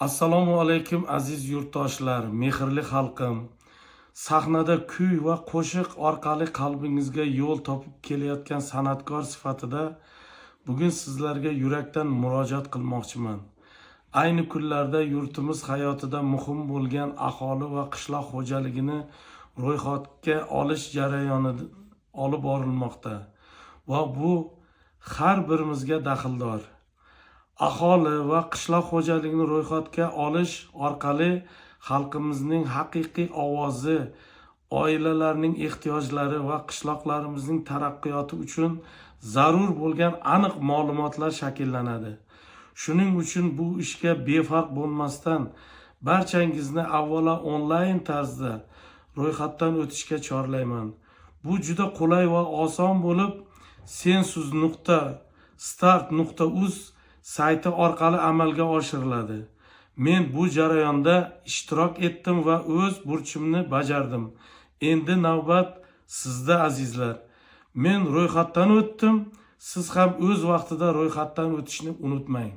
Assalomu alaykum, aziz yurtdoshlar, mehrli xalqim. Sahnada kuy va qo'shiq orqali qalbingizga yo'l topib kelayotgan san'atkor sifatida bugun sizlarga yurakdan murojaat qilmoqchiman. Ayni kunlarda yurtimiz hayotida muhim bo'lgan aholi va qishloq xo'jaligini ro'yxatga olish jarayoni olib borilmoqda va bu har birimizga daxldor. Aholi va qishloq xo'jaligini ro'yxatga olish orqali xalqimizning haqiqiy ovozi, oilalarning ehtiyojlari va qishloqlarimizning taraqqiyoti uchun zarur bo'lgan aniq ma'lumotlar shakllanadi. Shuning uchun bu ishga befarq bo'lmasdan, barchangizni avvalo onlayn tarzda ro'yxatdan o'tishga chorlayman. Bu juda qulay va oson bo'lib, census.stat.uz sayti orqali amalga oshiriladi. Men bu jarayonda ishtirok etdim va o'z burchimni bajardim. Endi navbat sizda, azizlar. Men ro'yxatdan o'tdim, siz ham o'z vaqtida ro'yxatdan o'tishni unutmang.